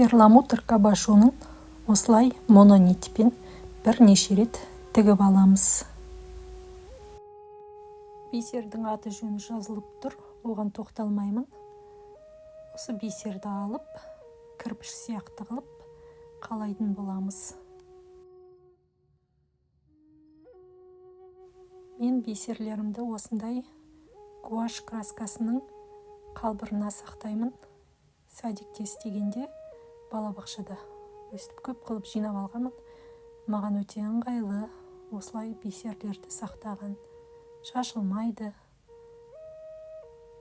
Перламутр кабошонын осылай мононитпен бірнеше рет тігіп аламыз. Бисердің аты жөні жазылып тұр, оған тоқталмаймын. Осы бисерді алып, кірпіш сияқты қылып қалайтын боламыз. Мен бисерлерімді осындай гуашь краскасының қалбырына сақтаймын. Садикте істегенде, балабақшада өстіп көп қылып жинап алғанмын. Маған өте ыңғайлы осылай бисерлерді сақтаған. Шашылмайды.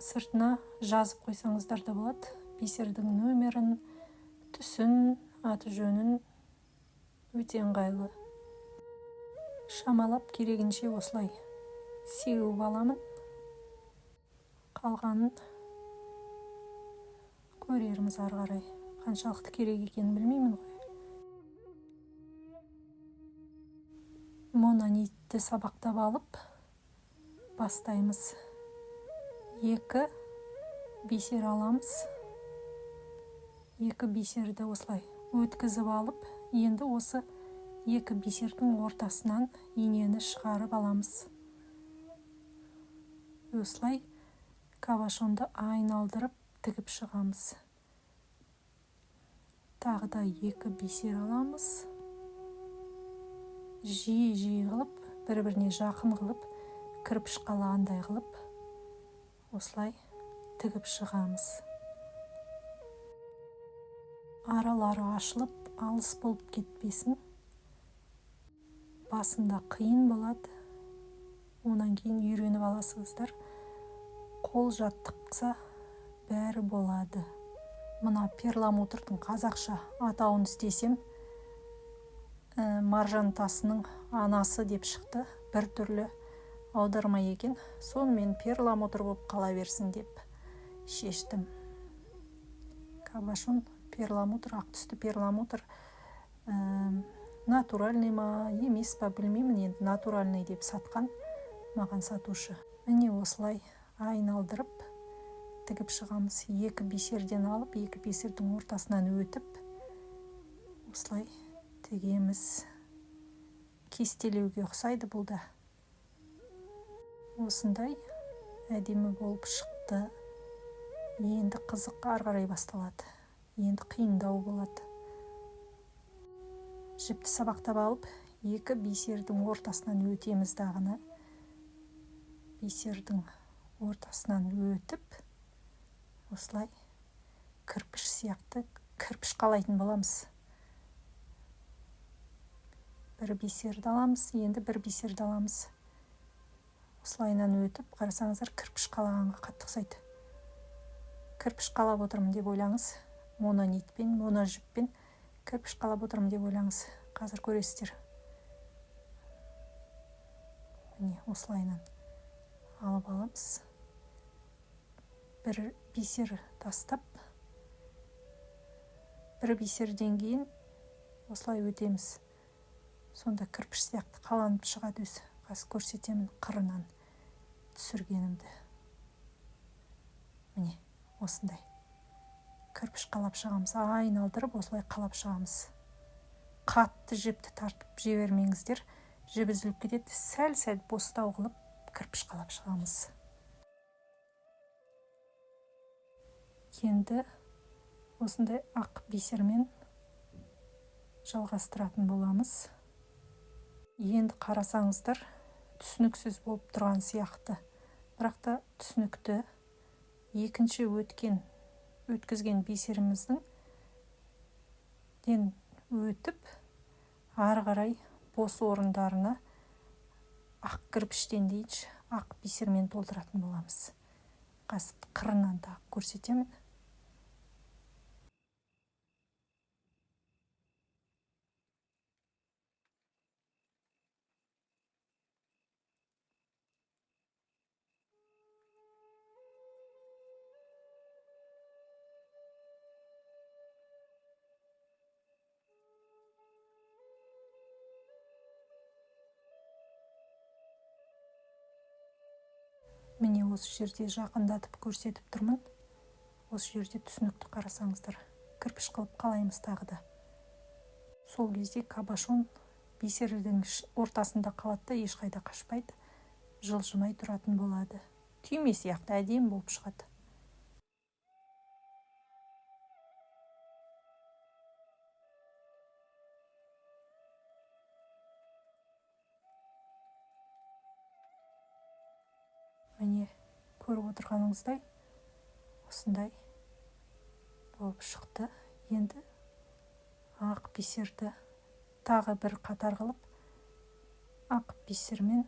Сыртына жазып қойсаңыздар да болады. Бисердің нөмірін, түсін, аты жөнін, өте ыңғайлы. Шамалап керегінше осылай сеуіп аламын. Қалғанын көрерміз ары қарай. Қаншалықты керек екенін білмеймін ғой. Мононитті сабақтап алып бастаймыз. 2 бисер аламыз. 2 бисерді осылай өткізіп алып, енді осы 2 бисердің ортасынан инені шығарып аламыз. Осылай кабошонды айналдырып тігіп шығамыз. Тағы да 2 бисер аламыз. Жиі-жиі қылып, бір-біріне жақын қылып, кірпіш қалағандай қылып, осылай тігіп шығамыз. Аралары ашылып, алыс болып кетпесін. Басында қиын болады. Онан кейін үйреніп аласыздар. Қол жаттықса бәрі болады. Мына перламутрдың қазақша атауын іздесем, маржан тасының анасы деп шықты. Бір түрлі аударма екен. Сонымен перламутр болып қала берсін деп шештім. Кабошон перламутр, ақ түсті перламутр, натуральный ма, емес па білмеймін, енді натуральный деп сатқан маған сатушы. Міне осылай айналдырып тігіп шығамыз. 2 бисерден алып, 2 бисердің ортасынан өтіп осылай тігеміз. Кестелеуге ұқсайды бұл да. Осындай әдемі болып шықты. Енді қызық ары қарай басталады. Енді қиындау болады. Жіпті сабақтап алып, 2 бисердің ортасынан өтеміз дағыны. Бисердің ортасынан өтіп, осылай кірпіш сияқты кірпіш қалайтын боламыз. Бір бисерді аламыз, енді бір бисерді аламыз. Осылайынан өтіп, қарасаңыздар, кірпіш қалағанға қатты ұқсайды. Кірпіш қалап отырмын деп ойлаңыз. Мононитпен, моножіппен кірпіш қалап отырмын деп ойлаңыз. Қазір көресіздер. Міне осылайынан алып аламыз. Бір бисер тастап, бір бисерден кейін осылай өтеміз. Сонда кірпіш сияқты қаланып шығады өзі. Қазір көрсетемін қырынан түсіргенімді. Міне осындай кірпіш қалап шығамыз. Айналдырып осылай қалап шығамыз. Қатты жіпті тартып жібермеңіздер, жіп үзіліп кетеді. Сәл-сәл бостау қылып кірпіш қалап шығамыз. Енді осындай ақ бисермен жалғастыратын боламыз. Енді қарасаңыздар, түсініксіз болып тұрған сияқты, бірақ та түсінікті. Екінші өткізген бисеріміздің ден өтіп, ары қарай бос орындарына ақ кірпіштен дейінші ақ бисермен толтыратын боламыз. Қазір қырынан тағы көрсетемін. Міне осы жерде жақындатып көрсетіп тұрмын. Осы жерде түсінікті қарасаңыздар. кірпіш қылып қалаймыз тағы да. Сол кезде кабошон бисердің ортасында қалады да, ешқайда қашпайды, жылжымай тұратын болады. Түйме сияқты әдемі болып шығады. Міне, көріп отырғаныңыздай осындай болып шықты. Енді ақ бисерді тағы бір қатар қылып ақ бисермен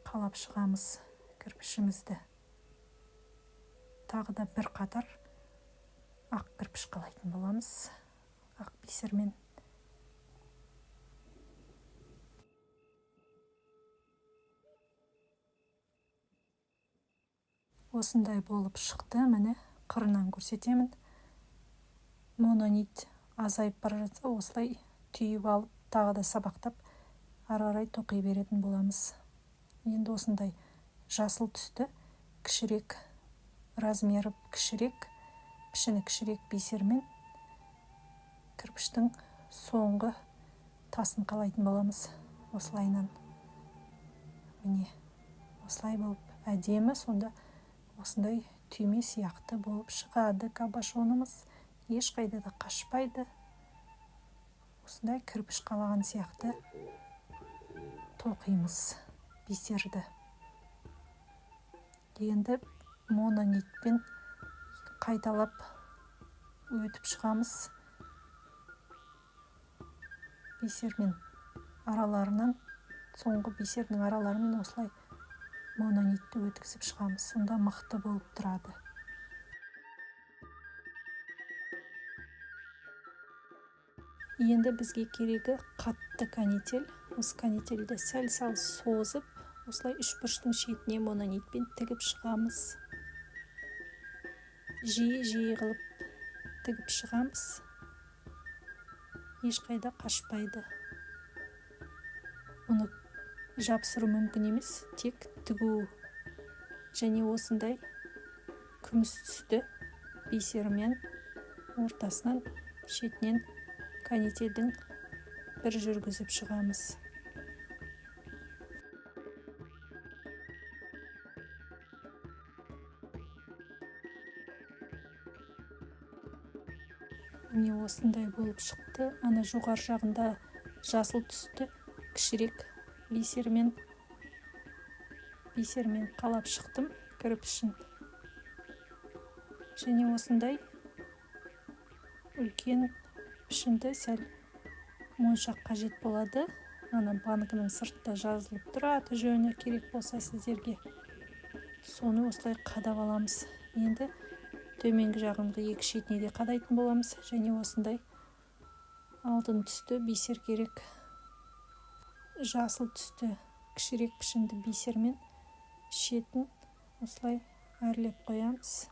қалап шығамыз кірпішімізді. Тағы да бір қатар ақ кірпіш қалайтын боламыз ақ бисермен. Осындай болып шықты. Міне, қырынан көрсетемін. Мононит азайып бара жатса, осылай түйіп алып, тағы да сабақтап, ары қарай тоқи беретін боламыз. Енді осындай жасыл түсті, кішірек размері кішірек, пішіні кішірек бисермен кірпіштің соңғы тасын қалайтын боламыз осылайынан. Міне, осылай болып әдемі, сонда осындай түйме сияқты болып шығады кабошонымыз. Ешқайда да қашпайды. Осындай кірпіш қалаған сияқты тоқимыз бисерді. Енді мононитпен қайталап өтіп шығамыз. Бисермен араларынан, соңғы бисердің араларымен осылай мононитті өткізіп шығамыз. Сонда мықты болып тұрады. Енді бізге керегі қатты канитель. Осы канительді сәл-сәл созып, осылай үш бұрыштың шетіне мононитпен тігіп шығамыз. Жиі-жиі қылып тігіп шығамыз. Ешқайда қашпайды. Мұны жапсыру мүмкін емес, тек тігу. Және осындай күміс түсті бисермен ортасынан, шетінен канительдің бір жүргізіп шығамыз. Міне, осындай болып шықты. Ана жоғары жағында жасыл түсті кішірек бисермен қалап шықтым кірпішін. Және осындай үлкен пішінді сәл моншақ қажет болады. Ана банкінің сыртында жазылып тұр аты жөні, керек болса сіздерге. Соны осылай қадап аламыз. Енді төменгі жағынғы екі шетіне де қадайтын боламыз. Және осындай алтын түсті бисер керек. Жасыл түсті кішірек пішінді бисермен шетін осылай әрлеп қоямыз.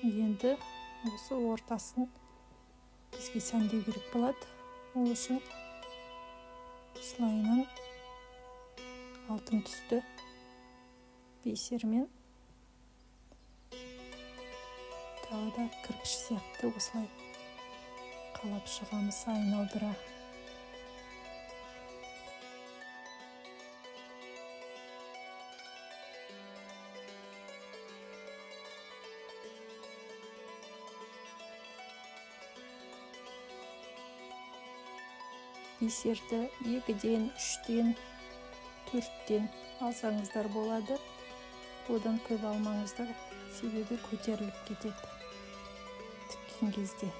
Енді осы ортасын бізге сәндеу керек болады. Ол үшін осылайынан алтын түсті бисермен тағы да кірпіш сияқты осылай қалап шығамыз айналдыра. Бисерді 2-ден, 3-тен, 4-тен алсаңыздар болады. Одан көп алмаңыздар, себебі көтеріліп кетеді тіккен кезде.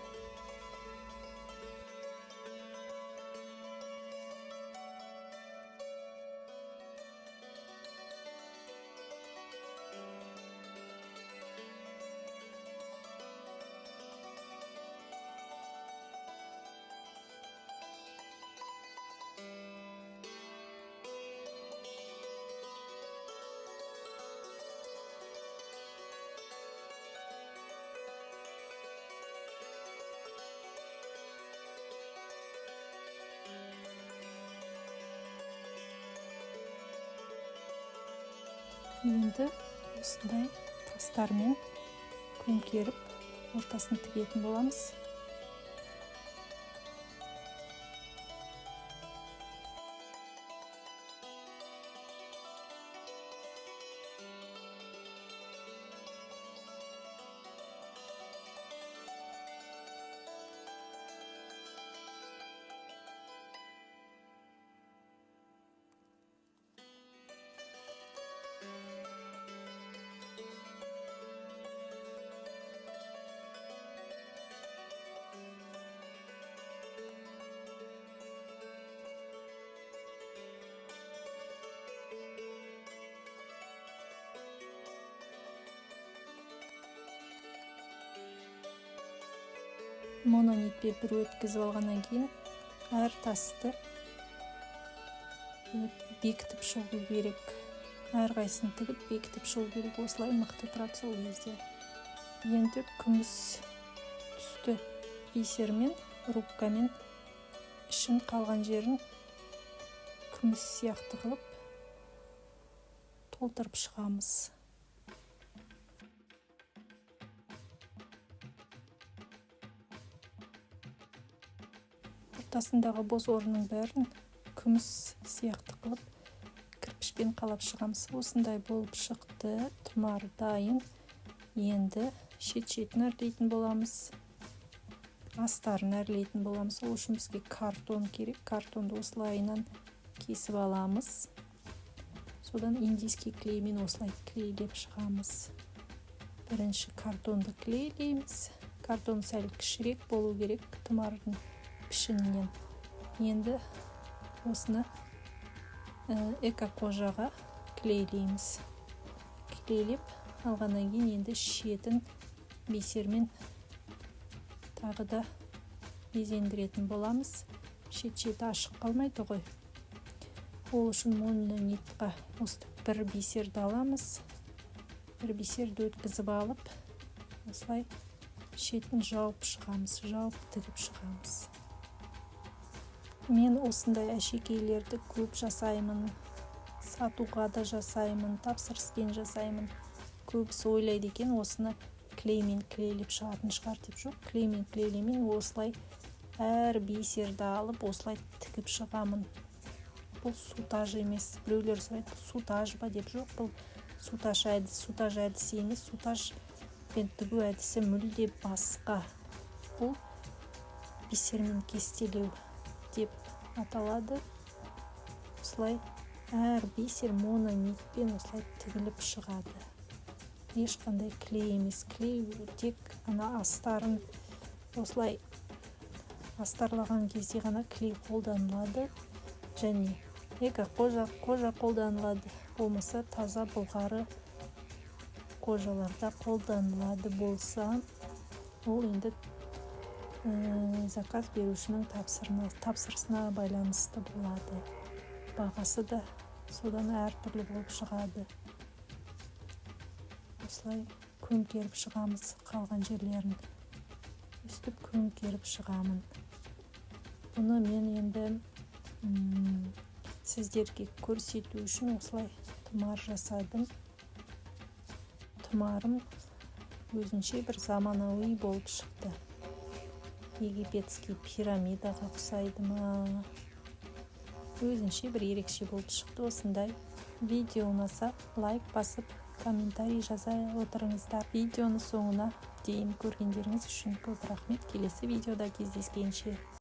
Енді осындай тастармен көмкеріп, ортасын тігетін боламыз. Мононитпен бір өткізіп алғаннан кейін әр тасты бекітіп шығу керек. Әрқайсысын тігіп, бекітіп шығу керек. Осылай мықты тұрады сол кезде. Енді күміс түсті бисермен, рубкамен ішін, қалған жерін күміс сияқты қылып толтырып шығамыз. Ортасындағы бос орынның бәрін күміс сияқты қылып кірпішпен қалап шығамыз. Осындай болып шықты. Тұмар дайын. Енді шет шетін әрлейтін боламыз, астарын әрлейтін боламыз. Ол үшін бізге картон керек. Картонды осылайынан кесіп аламыз. Содан индийский клеймен осылай клейлеп шығамыз. Бірінші картонды клейлейміз. Картон сәл кішірек болу керек тұмардың пішінінен. Енді осыны экокожаға клейлейміз. Клейлеп алғаннан кейін енді шетін бисермен тағы да безендіретін боламыз. Шет шеті ашық қалмайды ғой. Ол үшін мононитқа өстіп бір бисерді аламыз. Бір бисерді өткізіп алып, осылай шетін жауып шығамыз, жауып тігіп шығамыз. Мен осындай әшекейлерді көп жасаймын, сатуға да жасаймын, тапсырыспен жасаймын. Көбісі ойлайды екен, осыны клеймен клейлеп шығатын шығар деп. Жоқ, клеймен клейлемей, осылай әр бисерді алып, осылай тігіп шығамын. Бұл сутаж емес. Біреулер сұрайды, сутаж ба деп. Жоқ, бұл сутаж әдісі емес. Сутажбен тігу әдісі мүлде басқа. Бұл бисермен кестелеу деп аталады. Осылай әр бисер мононитпен осылай тігіліп шығады. Ешқандай клей емес. Клей тек ана астарын осылай астарлаған кезде ғана клей қолданылады және эко кожа қолданылады, болмаса таза былғары кожаларда қолданылады болса, ол енді заказ берушінің тапсырысына байланысты болады. Бағасы да содан әртүрлі болып шығады. Осылай көмкеріп шығамыз қалған жерлерін. Өстіп көмкеріп шығамын. Бұны мен енді сіздерге көрсету үшін осылай тұмар жасадым. Тұмарым өзінше бір заманауи болып шықты. Египетский пирамидаға ұқсайды ма, өзінше бір ерекше болып шықты. Осындай. Видео ұнаса, лайк басып, комментарий жаза отырыңыздар. Видеоны соңына дейін көргендеріңіз үшін көп рахмет. Келесі видеода кездескенше.